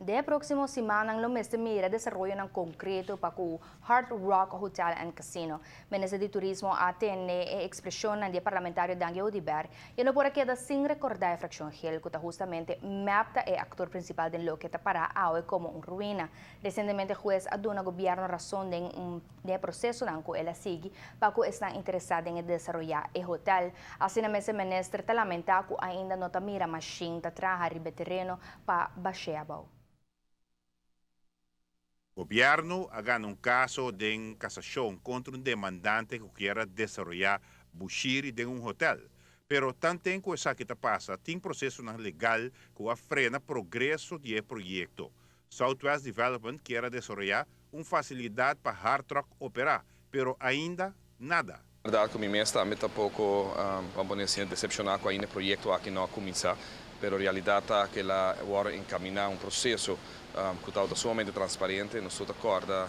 Den próksimo siman lo mester mira desaroyonan konkreto pa ku Hard Rock Hotel and Casino. Minister di Turismo a tende e ekspreshon di parlamentario Dangui Oduber i no por keda sin rekordá e frakshon geel ku ta hustamente MEP ta e aktor prinsipal den loke ta para awe komo un ruina. Resientemente hues a duna gobièrnu rason den un proseso ku el a sigui pa ku esnan interesá den desaroyá e hotel. Asina mes minister ta lamentá ku ainda no ta mira mashin ta traha riba tereno pa basha abou. Gobièrnu a gana un kaso di kasashon kontra un demandante ku ke desaroyá Bushiri den un hotel. Pero tantu ku esaki ta pasa, tin proseso legal ku a frena progreso di e proyekto. Southwest Development ke desaroyá un fasilidat pa Hard Rock operá, pero ainda nada. Berdat ku mi mes tambe ta poko, ban bisa, desepshoná ku ainda e proyekto aki no a kuminsá, pero realidat ta ku el a awor enkaminá un proseso ku ta sumamente transparente, nos ta kòrda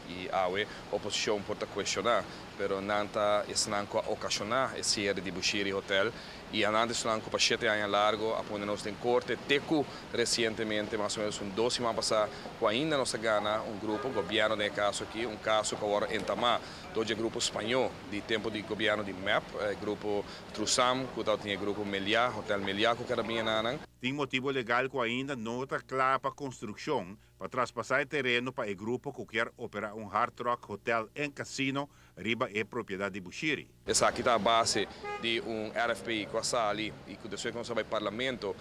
i awe oposishon por ta kuestioná, pero nan ta esnan ku a okashoná e siere di Bushiri Hotel i nan esnan ku pa 7 aña largu a pone nos den korte te ku resientemente, mas o ménos un 2 siman pasá, ku ainda nos a gana un grupo, gobièrnu den e kaso aki, un kaso ku awor entamá dor di grupo spañó di tempu di gobièrnu di MEP, grupo Trusam, ku tabatin grupo Meliá, Hotel Meliá ku Carabina. Tin motibu legal ku ainda no ta kla pa konstrukshon pa traspasá e tereno pa e grupo ku ke operá un Hard Rock Hotel and Casino riba e propiedat di Bushiri. Esaki ta a base di un RFP ku a sali i ku despues ku nos parlamento,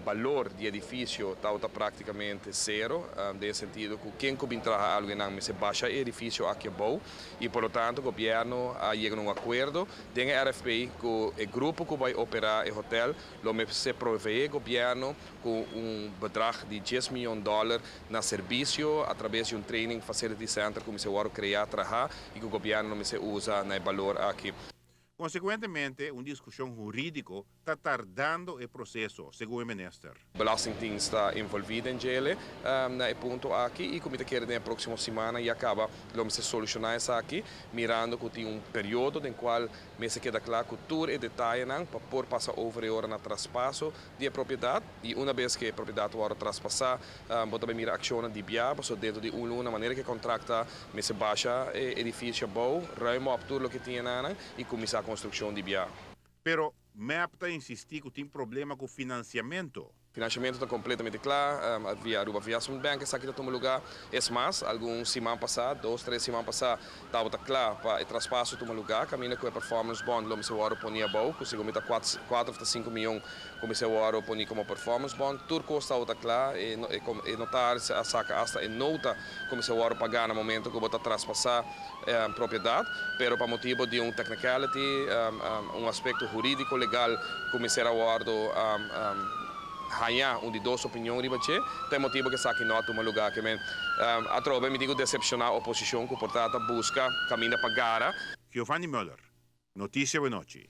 balor di edifisio ta práktikamente sero, den sentido ku ken ku bin traha algu nan mester basha e edifisio aki abou i por lo tanto gobièrnu a yega na un akuerdo den RFP ku e grupo ku ta bai operá e hotel lo mester proveé gobièrnu ku un bedrag di 10 mion dòler na servisio a traves di un training facility center ku mester krea, traha i ku gobièrnu lo mester usa na balor aki. Konsekuentemente, un diskushon hurídiko ta tardando e proseso, segun e minister. Belastingdienst ta envolví den dje na e punto aki i ku mi ta kere den próksimo siman ya kaba lo mester solushoná esaki, mirando ku tin un periodo den kual mester keda kla ku tur e detayenan pa por pasa over e ora na traspaso di propiedat i un bes ku e propiedat wòrdu traspasá, bo ta mira akshon di bia, so denter di un luna, manera ku e kontrakt mester basha edifisio abou, ruim op tur loke tin i kuminsá konstrukshon di bia. Pero MEP ta insistí ku tin problema ku finansiamentu. Finansiamentu ta kompletamente kla, via Aruba Investment Bank, esaki ta tuma lugá. Es mas, algun siman pasá, 2, 3 siman pasá, tabata kla pa e traspaso tuma lugá, kaminda ku e performance bond, lo mester wòrdu poní abou, ku segun 4, 4 òf 5 mion, kuminsá wòrdu poní komo performance bond, tur kos tabata kla, e notario a saka hasta e nota, kuminsá wòrdu paga na momento ku bo ta traspasá propiedat, pero pa motibu di un technicality, un aspekto hurídiko legal, kuminsá wòrdu haña un di dos opinion riba dje, tin motibu ku esaki no a tuma lugá ke men atrobe mi digo desepshoná oposishon ku por ta buska kaminda pa gara. Giovanni Müller, Notisia Awe Nochi.